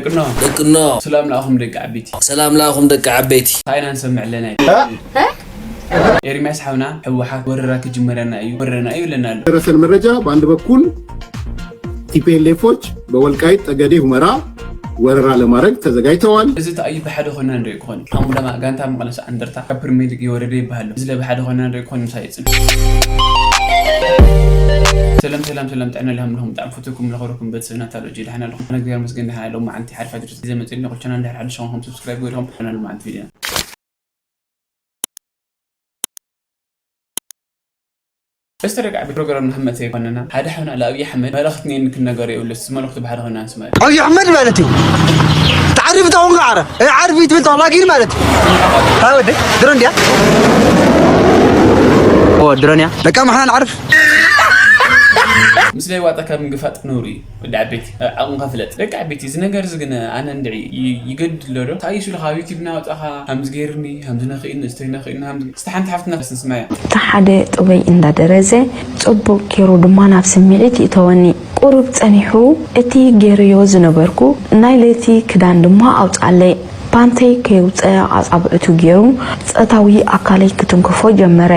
ደቅኖ። ደቅኖ። ሰላም ለኣኹም ደቂ ዓበይቲ። ሰላም ለኣኹም ደቂ ዓበይቲ። ታይ ኢና ንሰምዕ ኣለና? ኤርሚያስ ሓውና፣ ህወሓት ወረራ ክጅመረና እዩ፣ ወረረና እዩ ይብለና ኣሎ። ደረሰን መረጃ በአንድ በኩል ቲ ፒ ኤል ኤፎች በወልቃይት ጠገዴ ሁመራ ወረራ ለማድረግ ተዘጋጅተዋል። እዚ ተኣዩ ብሓደ ኮይና ንርኢ ክኾን። ከምኡ ድማ ጋንታ መቐለ ሰዓ እንደርታ ካብ ፕሪሚየር ሊግ የወረደ ይበሃል ኣሎ። እዚ ለ ብሓደ ኮይና ንርኢ ክኾን ምሳይ ይጽን። ሰላም፣ ሰላም፣ ሰላም፣ ጥዕና ለሃም ለኹም፣ ብጣዕሚ ፈትኩም ለኸረኩም ቤተሰብና ታሎጂ ደሓና ኣለኹም። ኣነ እግዚኣብሔር ይመስገን ደሓና ኣለኹ። መዓልቲ ሓሪፍ ኣድረስ ሒዘ መጺእኒ። ኩሉ ቻናል እንድሕር ሓድሽ ኾንኩም ሰብስክራይብ ገይርኩም፣ ቻናል መዓልቲ ቪድዮ። እስቲ ደቂ ዓቢ ፕሮግራም ንሕመት ዘይኮነና፣ ሓደ ሓውና ለኣብይ ኣሕመድ መልእኽቲ ነይኒ ክነገር የብሉ። እስቲ መልእኽቱ ብሓደ ኮይና ንስማዕ። ኣብይ ኣሕመድ ማለት እዩ። ታዕሪፍ ተኾንካ ዓረ፣ እ፣ ዓርቢ ትብል ተኾንካ ግን ማለት እዩ። ኣይ ወደይ፣ ድሮ እንድያ። ኦ፣ ድሮ እንድያ። በቃ፣ ምሕና ንዓርፍ። ምስለ ዋጣ ካብ ምግፋጥ ነውሪ እዩ። ወዲ ዓበይቲ፣ ዓቕምካ ፍለጥ። ደቂ ዓበይቲ፣ እዚ ነገር እዚ ግን ኣነ እንድዒ ይ-፣ ይገድድ ኣሎ ዶ? እንታይ እዩ ስሉ ካብ ዩቲብ እናወጻኻ፣ ከምዚ ገይርኒ፣ ከምዚ ነኽእኒ፣ እስተይ ነኽእኒ፣ ከምዚ፣ እስቲ ሓንቲ ሓፍትና እስቲ ንስማያ። እቲ ሓደ ጥበይ እንዳደረዘ፣ ጽቡቕ ገይሩ ድማ ናብ ስምዒት ይእተወኒ። ቁሩብ ጸኒሑ፣ እቲ ገይረዮ ዝነበርኩ ናይ ለይቲ ክዳን ድማ ኣውጽኣለይ። ፓንተይ ከየውጸ ኣጻብዕቱ ገይሩ ጾታዊ ኣካለይ ክትንክፎ ጀመረ።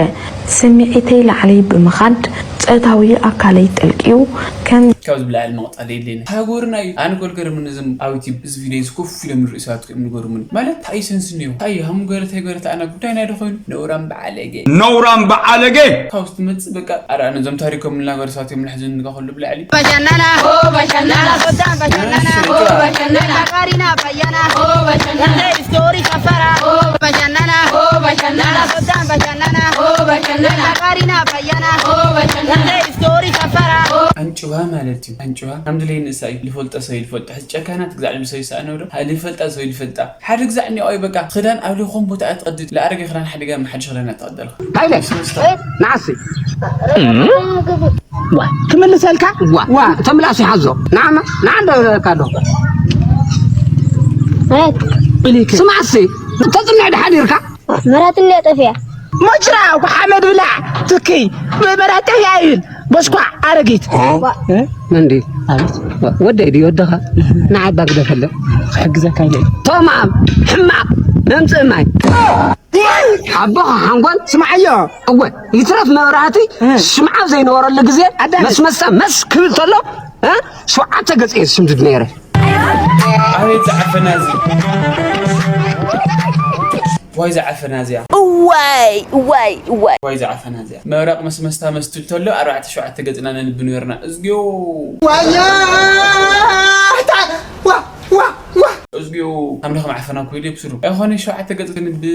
ስምዒተይ ላዕሊ ብምኻድ ጾታዊ ኣካለይ ጠልቅዩ ከም ካብ ዝብላዕ መቕጻል የድልየኒ። ሃገርና እዩ። ኣነ ኮል ገርምኒ እዞም ኣብ ዩቲብ እዚ ቪድዮ እዚ ኮፍ ኢሎም ንርእዩ ሰባት እዮም ዝገርሙኒ። ማለት፣ እንታይ እዩ ሰንስ እኒኦ? እንታይ እዩ? ሃሙ ገረ፣ እንታይ ገረ፣ ኣና ጉዳይ ናይ ዶ ኮይኑ? ነውራም በዓለገ። ነውራም በዓለገ! ካብ ውስጥ መጽእ በቃ፣ ኣረ፣ ኣነ እዞም ታሪኮም እናገሩ ሰባት እዮም ልሕዝን ንጋ ከሉ ብላዕሊ። በሸነና፣ ሆ በሸነና፣ ሶዳን በሸነና፣ ሆ በሸነና፣ ካሪና በየና፣ ሆ በሸነና፣ ስቶሪ ጨፈራ፣ ሆ በሸነና፣ ሆ በሸነና፣ ሶዳን በሸነና፣ ሆ በሸነና፣ ካሪና በየና፣ ሆ በሸነና፣ ስቶሪ ጨፈራ፣ ሆ። ኣንጭዋ ማለት እዩ። ኣንጭዋ ከምዚ ለይ ንእሳ እዩ። ልፈልጦ ሰብ ይልፈልጦ። ሕዚ ጨካናት ግዛዕ ልብሰ ይሰኣነው ዶ? ልፈልጣ ሰብ ይልፈልጣ። ሓደ ግዛዕ እኒኦ እዩ በቃ። ክዳን ኣብ ልኾን ቦታ እያ ትቐድድ። ለኣረገ ክዳን ሓዲጋ ሓድሽ ክዳን እያ ትቐደልካ። ሃይለ፣ ንዓሲ። ዋ፣ ክምልሰልካ? ዋ። ዋ፣ ተምላሱ ይሓዞ። ንዓማ፣ ንዓ እንዶ ይብለካ ኣለኹ። ኣየት? ስማዕሲ፣ ተጽንዕ ድሓን ኢርካ? መራት እንድያ ጠፊኣ። መጭራ፣ ሓመድ ብላዕ፣ ትኪ፣ መራት ጠፊኣ ይብል። በስኳዕ፣ ኣረጊት። ዋ። እ? መንዲ፣ ኣቤት። ወደይ ድዩ ወደኻ? ንዓባ ግደፈለ። ክሕግዘካ ኢለ። ተማም፣ ሕማቕ፣ መምጽእ ማይ። ሓቦኻ ሓንጎል ስምዓዮ። እወ፣ ይትረፍ መብራህቲ፣ እ። ሽምዓ ዘይነበረሉ ግዜ፣ ኣዳነ። መስመሳ መስ ክብል ተሎ፣ እ? ሸውዓተ ገጽ እየ ዝሽምድድ ነይረ። ኣቤት ዝዓፈና እዚ። ዋይ ዝዓፈና እዚኣ። እዋይ፣ እዋይ፣ እዋይ። ዋይ ዝዓፈና እዚኣ። መብራቕ መስመስታ መስትል ተሎ ኣርባዕተ ሸውዓተ ገጽና ነንብ ነርና። እዝግዮ። ዋያ! ታ-፣ ዋ፣ ዋ፣ ዋ። እዝግዮ። ኣምላኽ መዓፈና እኮ ኢለ ብስሩ። ኣይኾነ ሸውዓተ ገጽ ግን ብ-፣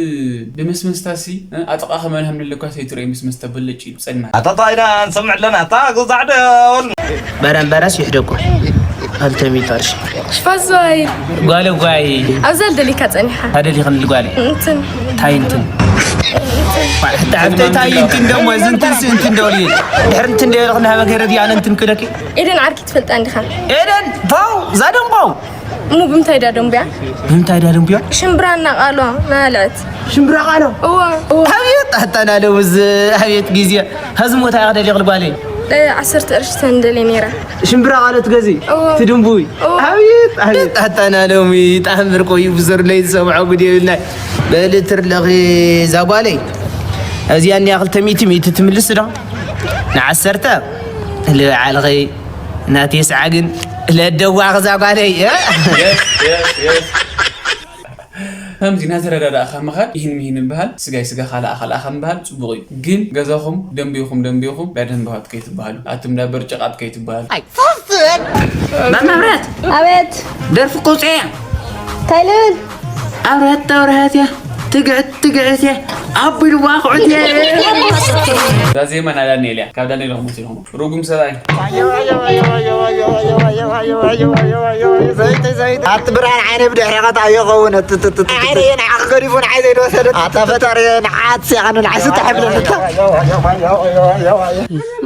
ብመስመስታ ሲ፣ እ፣ ኣጥቓ ከመን ሃምለለኳ ሰይትረይ መስመስታ በለጭ እዩ ጸልማት። ኣታ ታ ኢና ንሰምዕ ኣለና፣ ኣታ ግዛዕ ደወል። በረምበረስ ይሕደጎ። ኣልተሚት ኣርሽ። ሽፋዞይ። ጓለ ጓይ። ኣብዛ ደሊካ ጸኒሓ። ታደሊኽን ልጓለ። እንትን። ታይ እንትን። ሕታ ሓፍተይ ታይ እንትን ደሞ፣ እዚ እንትን ሲ እንትን ደወል እዩ። ድሕሪ እንትን ደወል ኽና ሃበ ከይረድ ያነ እንትን ክደኪ። ኤደን ዓርኪ ትፈልጣ እንዲኻ? ኤደን፣ ፓው፣ ዛደን ፓው። እሞ ብምንታይ ዳ ደንቡያ? ብምንታይ ዳ ደንቡያ? ሽምብራ እናቃሎ ናልዕት። ሽምብራ ቃሎ? እዋ፣ እዋ። ኣብየት ኣታና ሎምዝ፣ ኣብየት ግዜ። ሀዚ ሞታ ያቕደል ይቕል ጓለይ። እ፣ ዓሰርተ ቅርሺ ተንደልየ ነይራ። ሽምብራ ቃሎ ትገዚ? እዋ። ትድንቡይ? እዋ። ኣብየት፣ ኣብየት ኣታና ሎሚ ጣዕም ብርቆ እዩ ብዘር ለይ ዝሰምዖ ጉድ የብልና። በል ትርለኺ እዛ ጓለይ። እዚኣ እኒኣ ክልተ ሚእቲ፣ ሚእቲ ትምልስ ዶ? ንዓሰርተ ልበዓልኺ። ናተይ ሰዓ ግን ለደዋ ክዛ ጓለይ፣ እ? የስ፣ የስ፣ የስ። ከምዚ እናተረዳዳእኻ ምኻድ፣ ይህን ምሂን ምብሃል፣ ስጋይ ስጋኻ ለኣኻ ለኣኻ ምብሃል ጽቡቕ እዩ። ግን ገዛኹም ደንቢኹም ደንቢኹም፣ ዳ ደንበዋት ከይትበሃሉ። ኣቱም ዳ በርጨቓት ከይትበሃሉ። ኣይ፣ ፉፍት! መብራት! ኣቤት! ደርፊ ቀውጽያ! እንታይ ልብል? ኣብርሀት፣ ኣብርሀት እያ። ትግዕት፣ ትግዕት እያ። ኣቢልዋ፣ ኩዕት እያ። እዛ ዜማ ናይ ዳንኤል እያ። ካብ ዳንኤል ኢኹም ወሲድኹም። ርጉም ሰብኣይ። ኣቲ ብርሃን ዓይነይ ብድሕሪኻ እንታይ ይኸውን? እቲ፣ እቲ፣ እቲ፣ እቲ። ዓይነይ ንዓኽ ገዲፉ ንዓይ ዘይድወሰደ። ኣታ ፈጣሪ ንዓት ሲኻኑ ንዓይ ስታሕ ይብለኒ።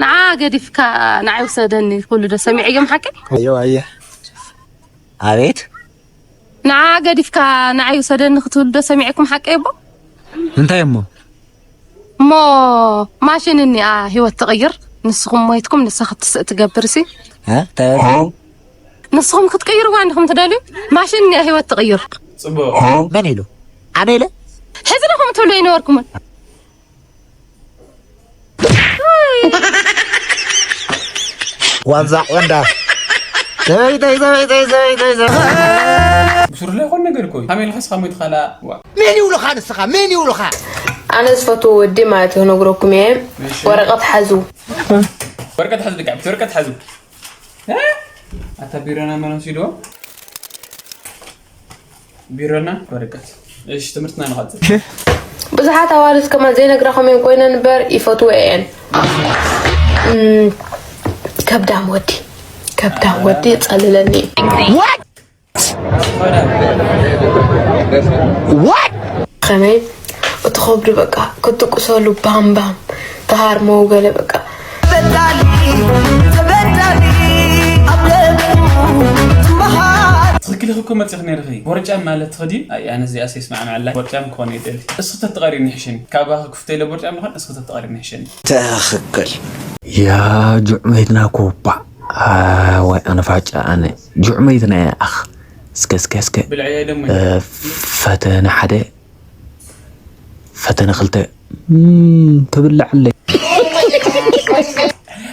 ንዓ ገዲፍካ ንዓይ ውሰደኒ ክብሉ ዶ ሰሚዐዮም ሓቂ? ኣዮ፣ ኣየ። ኣቤት። ንዓ ገዲፍካ ንዓይ ውሰደኒ ክትብሉ ዶ ሰሚዕኩም ሓቂ እቦ? እንታይ እሞ? እሞ ማሽን እኒኣ ህይወት ትቕይር፣ ንስኹም ሞይትኩም ንሳ ክትስእ ትገብር ሲ። እ? እንታይ በልኩ? ንስኹም ክትቅይርዋ እንዲኹም ትደልዩ? ማሽን እያ ህይወት ትቕይር። ጽቡቕ። መን ኢሉ? ኣነ ኢለ? ሕዚ ዲኹም ትብሉ ኣይነበርኩምን? ዋንዛ ቆንዳ። ሰበይተይ፣ ሰበይተይ፣ ሰበይተይ፣ ሰበይተይ። ብሱር ላይ ኾን ነገር እኮ እዩ። ካሜል ኸስ ኻሜት ኻላ። ዋ። መን ይብሉኻ ንስኻ? መን ይብሉኻ? ኣነ ዝፈትዎ ወዲ ማለት እዩ፣ ክነግረኩም እየ። እሺ። ወረቐት ሓዙ። ወረቀት ሓዙ፣ ደቂ ዓበይቲ፣ ወረቀት ሓዙ። እ? ኣታ ቢሮና መን ወሲድዎ? ቢሮና ወረቀት። እሺ፣ ትምህርትና ንቐጽል። ብዙሓት ኣዋልድ ከማን ዘይነግራኹም እየን ኮይነን እምበር ይፈትዎ እየን። እም፣ ከብዳም ወዲ፣ ከብዳም ወዲ የጸልለኒ። ከመይ እቲ ከብዱ በቃ ክትቁሰሉ ባም ባም ተሃርሞ ገለ በቃ። ተበዳሊ፣ ተበዳሊ፣ ኣብ ደሙ ትምሃር። ትኽክል ኢኺ እኮ መፂእኺ ነይርኺ። ቦርጫም ማለት ትኽዲ? ኣይ፣ ኣነ እዚኣስ የስማዕምዓላ። ቦርጫም ክኾን ይደሊ። እስኺ ተተቐሪኒ ይሕሸኒ። ካባኺ ክፍተይ ኢለ ቦርጫም ዝኾን እስኺ ተተቐሪኒ ይሕሸኒ። ትኽክል። ያ ጁዕ መይትና ኮባ። ኣዋይ፣ ኣነ ፋጫ ኣነ። ጁዕ መይትና እያ ኣኽ። እስከ፣ እስከ፣ እስከ። ብልዕያ ደሞ። እ፣ ፈተነ ሓደ፣ ፈተነ ክልተ። እም፣ ክብልዓለይ።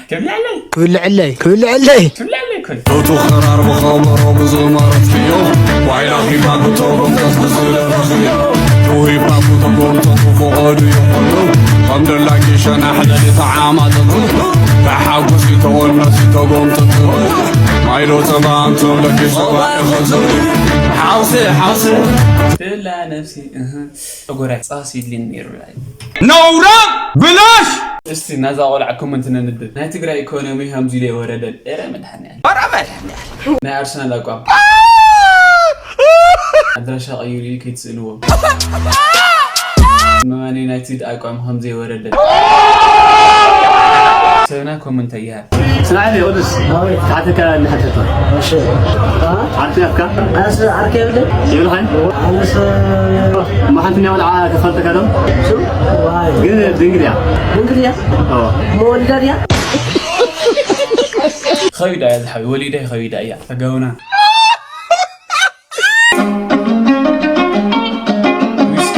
ክብልዓለይ። ክብልዓለይ። ክብልዓለይ። ክብልዓለይ እኮ። ሎቱ ኸራር ብኸበሮ ብዝመረትክዮ፣ ዋይላ ሂባ ብተጎምተት ብዝደረኽዮ፣ ሂባ ብተጎምተት ብፈቐዱ ይኹሉ፣ ከም ደላጊ ሸናሕ ለሊት ዓማጥጥ፣ ብሓጎስ ተወነስ ተጎምተት፣ ማይሎ ጸባ እንተብለኪ ሰባ ይኸዝብ፣ ሓውሲ፣ ሓውሲ። ትብላ ነፍሲ፣ እህ። ጨጎራይ ጻስ ይድልኒ ነይሩ። ነውራ ብላሽ! እስቲ ናዛ ቆልዓ ኮመንት ነንብብ። ናይ ትግራይ ኢኮኖሚ ከምዚ ኢሉ የወረደን። ኤረ መድሓኒዓለም። ኧረ መድሓኒዓለም። ናይ ኣርሰናል ኣቋም። ኣድራሻ ቀይሩ እዩ ከይትስእንዎ። ማን ዩናይትድ ኣቋም ከምዚ የወረደን። ሰብና ኮመንት ኣይሃብ። ስማዕኒ ወድስ፣ ኣቤት። ሓተካ እንሓተካ። እሺ። ዓርኪ ኣፍካ? ኣነስ ዓርኪ የብለይ። ይብልኻን? ኣነስ እሞ ሓንቲ ናይ ወልዓ ተፈልጠካ ዶ? እሱ? ዋይ። ግን ድንግል እያ። ድንግል እያ? ኦ። መወልዳ ድያ? ኸቢዳ እያ ዝሓዊ፣ ወሊዳ ኸቢዳ እያ። ተጋውና። ዊስኪ።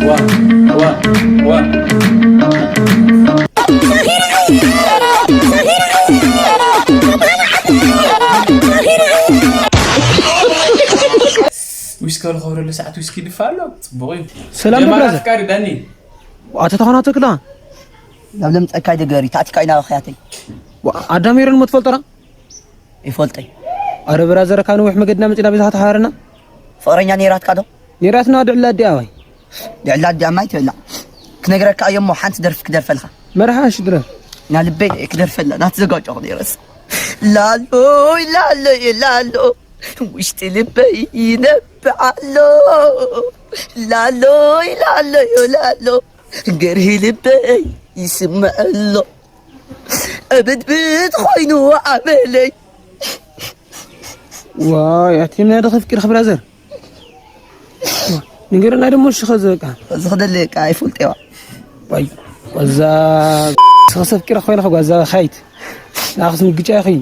ዋ፣ ዋ፣ ዋ። ዊስኪ ልኸብረሉ ሰዓት ዊስኪ ድፋ ኣሎ። ጽቡቕ እዩ። ሰላም ጀማል ብራዘር። ኣፍቃሪ ዳኒ። ኣቶ ተኾናቶ ክላ። ናብ ለምጸካይ ደገሪ፣ ታዕቲካይ ናባኽያተይ። ዋ፣ ኣዳም ሄረን እሞ ትፈልጦ ዶ? ይፈልጠይ። ኣረ ብራዘር፣ ካብ ነዊሕ መገድና መጺና፣ በዚ ተሓባረና። ፍቕረኛ ነይራትካ ዶ? ነይራትና፣ ድዕላ ኣዲኣ ወይ? ድዕላ ኣዲኣ ማይ ትብላዕ። ክነግረካ እየ እሞ፣ ሓንቲ ደርፊ ክደርፈልካ። መርሓ፣ እሺ፣ ድረፍ። ና ልበይ ክደርፈላ፣ ናትዘጋጨኹ ነይረስ። ላሎይ፣ ላሎይ፣ ላሎ፣ ውሽጢ ልበይ ይነብዕ ኣሎ። ላሎይ፣ ላሎይ፣ ላሎ፣ ገርሂ ልበይ ይስምዕ ኣሎ። ዕብድብድ ኮይኑ ኣበለይ። ዋይ፣ ኣቲ ምናደ ከፍቅር ብራዘር። ንገረና ደሞ፣ እሺ፣ ከዚ በቃ። እዚ ክደሊ በቃ ኣይፈልጥዋ። ዋይ፣ ወዛ፣ ስኸ ሰፍቂረ ኮይነ ኸጓዛ ኻይት። ንኣኽስ ምግጫ ይኸይ።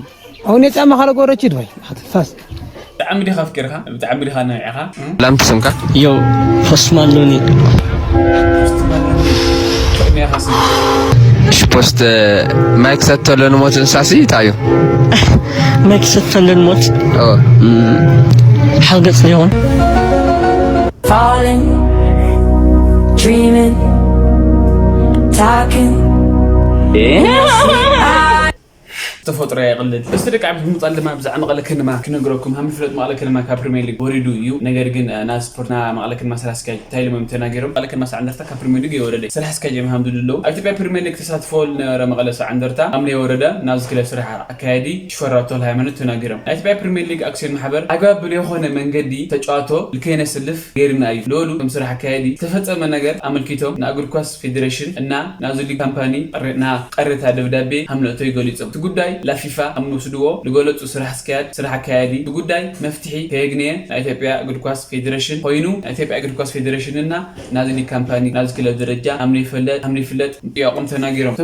ኣሁን የጫማ ካለ ጎረችድ ወይ፣ ትፋስ። ብጣዕሚ ዲኻ ኣፍቂርካ? ብጣዕሚ ዲኻ ነቢዕኻ? ላምቲ ስምካ? ዮ፣ ፖስት ማሎኒ። ፖስት ማሎኒ። ፍቕሚ ኢኻ ስምካ? እሺ፣ ፖስት ማይክ ሰጥተሎ ንሞት እንስሳሲ እንታይ እዩ? ማይክ ሰጥተሎ ንሞት? ኦ። እም፣ ሓርገጽ ይኹን። Falling, dreaming, talking. ተፈጥሮ የቕልል። እስቲ ደቂ ዓበይቲ ብምቕጻል ድማ ብዛዕባ መቐለ ከነማ ክነግረኩም። ሃም ፍለጥ መቐለ ከነማ ካብ ፕሪሚየር ሊግ ወሪዱ እዩ። ነገር ግን፣ እ፣ ናብ ስፖርት፣ ና መቐለ ከነማ ስራሕ ኣስኪያጅ እንታይ ኢሎም እዮም ተናገሮም? መቐለ ከነማ ሰብዓ እንደርታ ካብ ፕሪሚየር ሊግ የወረደ። ሰራሕ ኣስኪያጅ እዮም ሃም ድልለው። ኣብ ኢትዮጵያ ፕሪሚየር ሊግ ተሳትፎ ዝነበረ መቐለ ሰብዓ እንደርታ፣ ሃም ለይወረደ ናብዚ ክለብ ስራሕ ኣካያዲ ሽፈራው ተኽለሃይማኖት ተናጊሮም። ናይ ኢትዮጵያ ፕሪሚየር ሊግ ኣክሲዮን ማሕበር ኣግባብ ብለይኾነ መንገዲ ተጫዋቶ ልከይነስልፍ ገይርና እዩ። ልበሉ እቶም ስራሕ ኣካያዲ ዝተፈጸመ ነገር ኣመልኪቶም ንእግር ኳስ ፌዴሬሽን እና ናብዚ ሊግ ካምፓኒ ቅሬ-፣ ና ቅሬታ ደብዳቤ ሃም ነእቶ ይገሊጾም። እቲ ጉዳይ ላፊፋ ኣብ ንወስድዎ ዝገለፁ ስራሕ ኣስኪያድ ስራሕ ኣካያዲ እቲ ጉዳይ መፍትሒ ከየግነየ ናይ ኢትዮጵያ እግር ኳስ ፌዴሬሽን ኮይኑ ናይ ኢትዮጵያ እግር ኳስ ፌዴሬሽን እና ናዚ ሊግ ካምፓኒ ናዚ ክለብ ደረጃ ሃምነይፈለጥ ሃምነይፍለጥ ጥያቆም ተናጊሮም።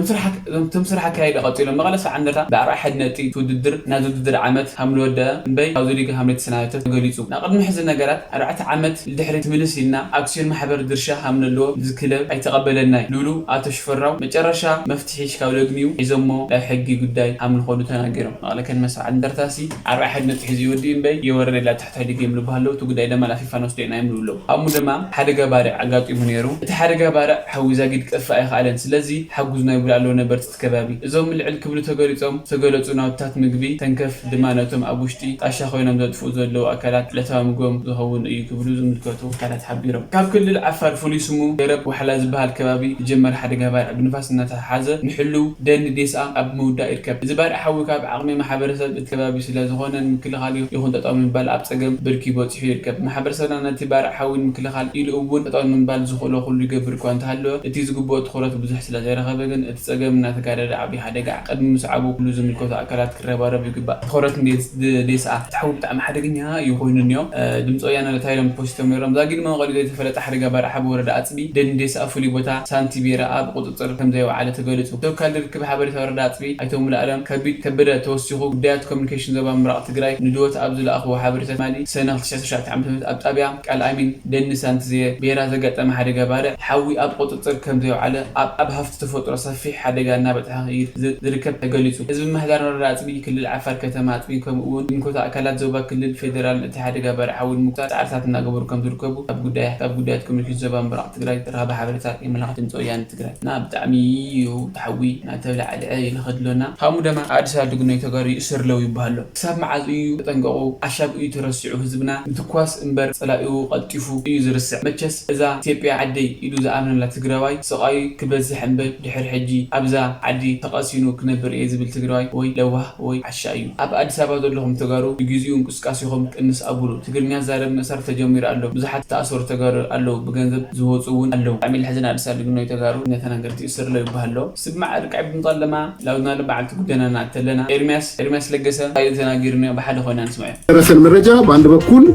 እቶም ስራሕ ኣካያዲ ቀፂሎም መቐለ ሰብዓ እንደርታ ብኣርባዓ ሓደ ነጥቢ ውድድር ናዚ ውድድር ዓመት ሃምልወደ እምበይ ካብዚ ሊግ ሃምለይ ተሰናበተ ተገሊፁ። ናብ ቅድሚ ሕዚ ነገራት ኣርባዕተ ዓመት ልድሕሪ ትምልስ ኢልና ኣክሲዮን ማሕበር ድርሻ ሃምነለዎ እዚ ክለብ ኣይተቐበለናይ ሉሉ ኣቶ ሽፈራው መጨረሻ መፍትሒ ሽካብ ለግንዩ ሒዞሞ ናይ ሕጊ ጉዳይ ሃምልኾዱ ተናጊሮም። መቐለ ከንመ ሰብዓ እንደርታሲ ኣርባዓ ሓደ ነጥቢ ሒዙ ይወዲ እምበይ የወረደ ላ ታሕታይ ሊግ እዮም ልበሃለው እቲ ጉዳይ ደማ ላፊፋ ንወስዶ ኢና እዮም ልብለው። ኣሙ ደማ ሓደጋ ባርዕ ኣጋጢሙ ነይሩ። እቲ ሓደጋ ባርዕ ሓዊ ዛጊድ ክጠፍእ ኣይኸኣለን። ስለዚ ሓጉዝና ይብሉ ኣለዉ ነበርቲ እቲ ከባቢ። እዞም ልዕል ክብሉ ተገሊጾም ዝተገለጹ ናውትታት ምግቢ ተንከፍ ድማ ነቶም ኣብ ውሽጢ ጣሻ ኮይኖም ዘጥፍኡ ዘለዉ ኣካላት ዕለታዊ ምግቦም ዝኸውን እዩ ክብሉ ዝምልከቱ ኣካላት ሓቢሮም። ካብ ክልል ዓፋር ፍሉይ ስሙ ገረብ ዋሕላ ዝበሃል ከባቢ ዝጀመረ ሓደጋ ባርዕ ብንፋስ እናተሓሓዘ ንሕሉው ደኒ ዴስኣ ኣብ ምውዳእ ይርከብ። እዚ ባርዕ ሓዊ ካብ ዓቕሚ ማሕበረሰብ እቲ ከባቢ ስለ ዝኾነ ንምክልኻል ይኹን ጠጠው ምባል ኣብ ጸገም ብርኪ በጺሑ ይርከብ። ማሕበረሰብና ነቲ ባርዕ ሓዊ ንምክልኻል ኢሉ እውን ጠጠው ምባል ዝኽእሎ ኩሉ ይገብር እኳ እንተሃለወ እቲ ዝግብኦ ትኹረት ብዙሕ ስለ ዘይረኸበ ግን እቲ ጸገም እናተጋደደ ዓብዪ ሓደጋ ቅድሚ ምስዓቡ ኩሉ ዝምልከቶ ኣካላት ክረባረብ ይግባእ። ትኹረት ንዴስኣ እቲ ሓዊ ብጣዕሚ ሓደገኛ እዩ ኮይኑ እኒኦ። ድምፂ ወያነ እንታይ ኢሎም ፖስቶም ነይሮም ዛጊድ መቐሉ ዘይተፈለጠ ሓደጋ ባርዕ ሓዊ ወረዳ ኣፅቢ ደንዴስኣ ፍሉይ ቦታ ሳንቲ ቤራ ኣብ ቁፅፅር ከም ዘይወዓለ ተገሊፁ። ተወካል ርክብ ሓበሬታ ወረዳ ኣፅቢ ኣይተ ሙሉኣለም ከቢድ ከበደ ተወሲኹ ጉዳያት ኮሚኒኬሽን ዞባ ምብራቕ ትግራይ ንድወት ኣብ ዝለኣኽዎ ሓበሬታ ትማሊ ሰነ ክልተ ሺሕ ዓሰርተ ሸውዓተ ዓመተ ምህረት ኣብ ጣብያ ቃል ኣሚን ደኒ ሳንትዜ ቤራ ዘጋጠመ ሓደጋ ባርዕ ሓዊ ኣብ ቁፅፅር ከም ዘይውዓለ ኣብ ኣብ ሃፍቲ ተፈጥሮ ሰፊሕ ሓደጋ እናበፅሐ ክይድ ዝ- ዝርከብ ተገሊፁ። ህዝቢ ምምሕዳር ወረዳ ኣፅቢ ክልል ዓፋር ከተማ ኣፅቢ ከምኡ እውን ዝምልከቶ ኣካላት ዞባ ክልል ፌዴራል እቲ ሓደጋ ባርዕ ሓዊ ንምግታእ ፃዕርታት እናገበሩ ከም ዝርከቡ ካብ ጉዳይ ካብ ጉዳያት ኮሚኒኬሽን ዞባ ምብራቕ ትግራይ ዝረኸበ ሓበሬታ የመላኽት። ድምፂ ወያነ ትግራይ እና ብጣዕሚ እዩ ተሓዊ እናተብላዕልዐ ይንኸድሎና። ከምኡ ደማ ኣዲስ ኣድግኖ ተጋሩ ይእሰር ለው ይበሃሎ። ክሳብ መዓዝ እዩ ተጠንቀቑ? ኣሻብ እዩ ተረሲዑ ህዝብና ምትኳስ እምበር ጸላኢኡ ቀልጢፉ እዩ ዝርስዕ። መቸስ እዛ ኢትዮጵያ ዓደይ ኢሉ ዝኣምነላ ትግራዋይ ስቓዩ ክበዝሕ እምበር ድሕሪ ሕጂ ኣብዛ ዓዲ ተቐሲኑ ክነብር እየ ዝብል ትግራዋይ ወይ ለዋህ ወይ ዓሻ እዩ። ኣብ ኣዲስ ኣበባ ዘለኹም ተጋሩ ብግዚኡ እንቅስቃሴኹም ቅንስ ኣብሉ። ትግርኛ ዛረብ ምእሳር ተጀሚሩ ኣሎ። ብዙሓት ዝተኣሰሩ ተጋሩ ኣለዉ። ብገንዘብ ዝወፁ እውን ኣለዉ። ብጣዕሚ ለሕዝን ኣዲስ ኣድግኖ ተጋሩ ነተናገርቲ ይእሰር ለው ይበሃሎ። ስብ መዓር ቃይ ብምጣል ለማ ላውና ለበዓልቲ ጉደናና እተለና ኤርሚያስ ኤርሚያስ ለገሰ እንታይ ተናጊርና ብሓደ ኮይና ንስምዐ። ደረሰን መረጃ በአንድ በኩል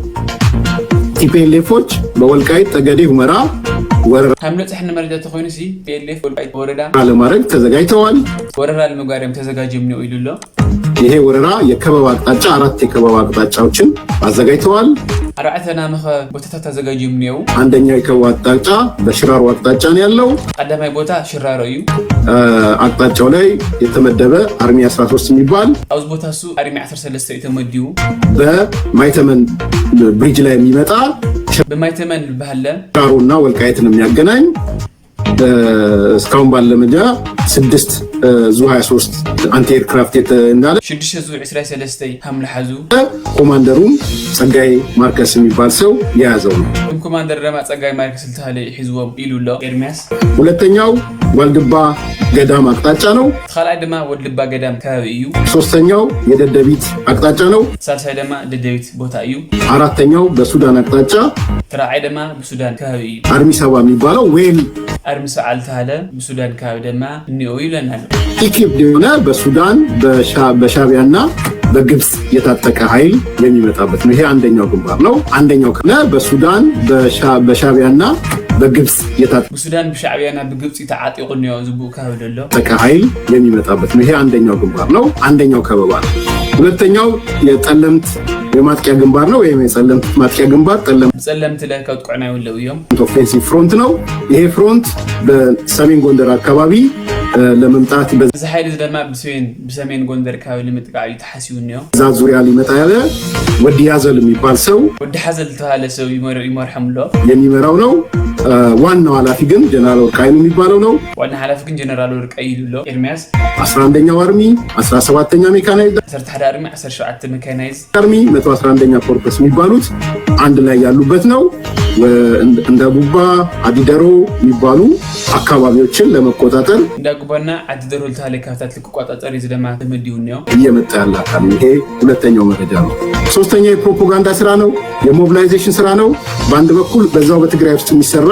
ቲፒኤልኤፎች በወልቃይት ጠገዴ ሁመራ ወረራ ከም ንጽሕኒ መረጃ ተኮይኑ ሲ ፒኤልኤፍ ወልቃይት ወረዳ ለማድረግ ተዘጋጅተዋል። ወረራ ለመጓሪያም ተዘጋጀም ነው ኢሉ ኣሎ። ይሄ ወረራ የከበባ አቅጣጫ አራት የከበባ አቅጣጫዎችን አዘጋጅተዋል። ኣርባዕተ ናምኸ ቦታታት ተዘጋጀም ነው። አንደኛው የከበባ አቅጣጫ በሽራሮ አቅጣጫ ነው ያለው። ቀዳማይ ቦታ ሽራሮ እዩ። አቅጣጫው ላይ የተመደበ አርሚ አስራ ሶስት የሚባል ኣብዚ ቦታ እሱ ኣርሚ ዓሰርተ ሰለስተ እዩ ተመዲቡ። በማይተመን ብሪጅ ላይ የሚመጣ ብማይተመን ዝበሃለ ሽራሮና ወልቃይትን የሚያገናኝ እስካሁን ባለ መረጃ ስድስት ዙ ሃያ ሶስት አንቲ ኤርክራፍት እንዳለ ሽዱሽተ ዙ ዕስራ ሰለስተ ሓምለ ሓዙ ኮማንደሩም ጸጋይ ማርከስ የሚባል ሰው የያዘው ነው። እም ኮማንደር ደማ ጸጋይ ማርከስ ዝተባለ ሒዝዎም ኢሉ ኣሎ ኤርሚያስ። ሁለተኛው ዋልድባ ገዳም አቅጣጫ ነው። እቲ ካልኣይ ድማ ወልድባ ገዳም ከባቢ እዩ። ሶስተኛው የደደቢት አቅጣጫ ነው። ሳልሳይ ድማ ደደቢት ቦታ እዩ። አራተኛው በሱዳን አቅጣጫ ተራዓይ ድማ ብሱዳን ከባቢ እዩ። አርሚ ሰባ የሚባለው ዌል ኣርሚ ሰብዓ ዝተባለ ብሱዳን ከባቢ ድማ እኒኦ ይብለና ኣሎ። ኢኪፕድ የሆነ በሱዳን በሻቢያና በግብፅ የታጠቀ ኃይል የሚመጣበት ነው። ይሄ አንደኛው ግንባር ነው። አንደኛው ከነ በሱዳን በሻቢያና በግብፅ የታጠቀ ብሱዳን ብሻዕብያና ብግብፂ ተዓጢቑ እኒኦ ዝብኡ ከባቢ ዘሎ ኃይል የሚመጣበት ነው። ይሄ አንደኛው ግንባር ነው። አንደኛው ከበባ ነው። ሁለተኛው የጠለምት የማጥቂያ ግንባር ነው። ወይም የጸለምት ማጥቂያ ግንባር ጠለምት ብጸለምቲ ለከጥቁዕና ይውለው እዮም። ኦፌንሲቭ ፍሮንት ነው። ይሄ ፍሮንት በሰሜን ጎንደር አካባቢ ለመምጣት እዚ ሓይሊ እዚ ድማ ብሰሜን ብሰሜን ጎንደር ከባቢ ንምጥቃዕ እዩ ተሓሲቡ እኒኦ። በዛ ዙሪያ ሊመጣ ያለ ወዲ ያዘል የሚባል ሰው ወዲ ሓዘል ዝተባለ ሰብ ይመርሖም ኣሎ። የሚመራው ነው። ዋናው ኃላፊ ግን ጀነራል ወርቃይኑ የሚባለው ነው። ዋና ሓላፊ ግን ጀነራል ወርቃይ ይሉ ኣሎ ኤርሚያስ። አስራ አንደኛው አርሚ፣ አስራ ሰባተኛ ሜካናይዝድ ዓሰርተ ሓደ ኣርሚ፣ ዓሰርተ ሸውዓተ ሜካናይዝ አርሚ፣ መቶ አስራ አንደኛ ኮርፐስ የሚባሉት አንድ ላይ ያሉበት ነው። እንደ ጉባ፣ አዲደሮ የሚባሉ አካባቢዎችን ለመቆጣጠር እንዳ ጉባና ዓዲ ደሮ ልተባለ ካብታት ልክቋጣጠር እዩ ዝደማ ተመዲቡ እኒኦ። እየመጣ ያለ አካል ነው። ይሄ ሁለተኛው መረጃ ነው። ሶስተኛ የፕሮፓጋንዳ ስራ ነው፣ የሞቢላይዜሽን ስራ ነው። በአንድ በኩል በዛው በትግራይ ውስጥ የሚሰራ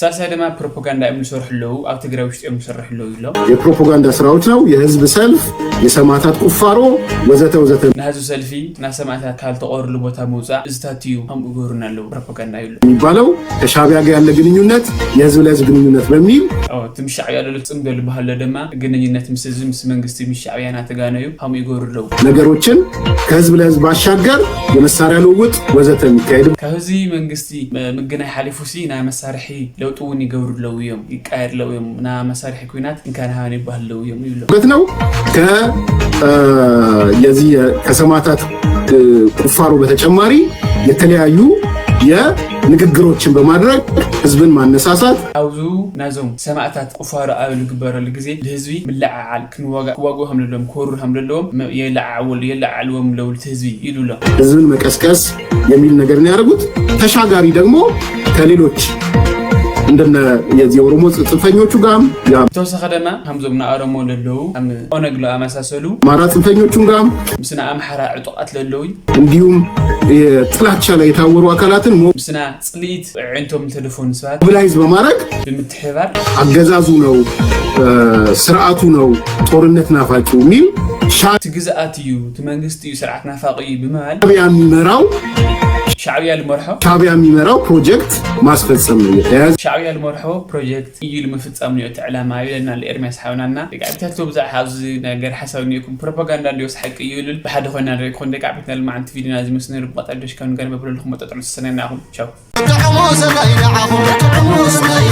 ሳልሳይ ድማ ፕሮፓጋንዳ እዮም ዝሰርሑ ኣለዉ። ኣብ ትግራይ ውሽጢ እዮም ዝሰርሑ ኣለዉ ኢሎም። የፕሮፓጋንዳ ስራዎች ነው። የህዝብ ሰልፍ፣ የሰማዕታት ቁፋሮ ወዘተ ወዘተ ንህዝቢ ሰልፊ ናብ ሰማዕታት ካብ ዝተቐብርሉ ቦታ ምውፃእ እዝታት እዩ ከምኡ ይገብሩና ኣለዉ። ፕሮፓጋንዳ ይብሉ። የሚባለው ከሻዕቢያ ጋር ያለ ግንኙነት፣ የህዝብ ለህዝብ ግንኙነት በሚል እቲ ምስ ሻዕብያ ዘሎ ፅምዶ ዝበሃሎ ድማ ግንኙነት ምስ ህዝቢ ምስ መንግስቲ ምስ ሻዕብያ እናተጋነዩ ከምኡ ይገብሩ ኣለዉ። ነገሮችን ከህዝብ ለህዝብ ባሻገር የመሳሪያ ልውውጥ ወዘተ የሚካሄድ ካብ ህዝቢ መንግስቲ ምግናይ ሓሊፉ ሲ ናይ መሳርሒ ለውጢ እውን ይገብሩ ኣለዉ እዮም። ይቃየር ኣለዉ እዮም። ናይ መሳርሒ ኩናት እንካን ሃን ይበሃል ኣለዉ እዮም ይብሎ። በት ነው። ከ የዚህ ከሰማዕታት ቁፋሮ በተጨማሪ የተለያዩ የንግግሮችን በማድረግ ህዝብን ማነሳሳት ኣብዚ ናዞም ሰማዕታት ቁፋሮ ኣብ ዝግበረሉ ግዜ ንህዝቢ ምልዓዓል ክንዋጋ ክዋግኡ ከም ዘለዎም ክወርሩ ከም ዘለዎም የለዓዓሉ የለዓዓልዎም ኣለዉ እቲ ህዝቢ ኢሉ ኣሎ። ህዝብን መቀስቀስ የሚል ነገር ነው ያደረጉት። ተሻጋሪ ደግሞ ከሌሎች እንደነ የዚህ የኦሮሞ ጽንፈኞቹ ጋም ተወሰኸ ደማ ከምዞም ንኣሮሞ ለለዉ ከም ኦነግ ለኣመሳሰሉ አማራ ጽንፈኞቹን ጋም ምስ ንኣምሓራ ዕጡቓት ለለዉ እንዲሁም የጥላቻ ላይ የታወሩ አካላትን ሞ- ምስና ጽልኢት ዕንቶም ዝተደፈኑ ሰባት ሞቢላይዝ በማድረግ ብምትሕባር አገዛዙ ነው፣ ስርዓቱ ነው ጦርነት ናፋቂው የሚል ሻ- እቲ ግዝኣት እዩ፣ እቲ መንግስቲ እዩ ስርዓት ናፋቂ እዩ ብምባል ሻዕቢያ የሚመራው ሻዕብያ ዝመርሖ ሻዕቢያ የሚመራው ፕሮጀክት ማስፈጸም ነው የተያዘ። ሻዕብያ ዝመርሖ ፕሮጀክት እዩ ንምፍጻም ንዮ እቲ ዕላማ ይብለና ኣሎ ኤርሚያስ ሓውናና። ደቂ ዓቢታት ብዛዕባ ኣብዚ ነገር ሓሳብ እኒኦኩም ፕሮፓጋንዳ እንዲዮስ ሓቂ እዩ ይብል ብሓደ ኮይና ንሪኢኩም ደቂ ዓቢትና ልማዓንቲ ቪድዮና እዚ ምስ ነሩ ብቐጣል ዶሽ ካብ ንገር መብለልኩም መጠጥዑ ዝሰነና ኢኹም። ቻው። ጥዑሙ ሰብኣይ ንዓኹም ጥዑሙ ሰብኣይ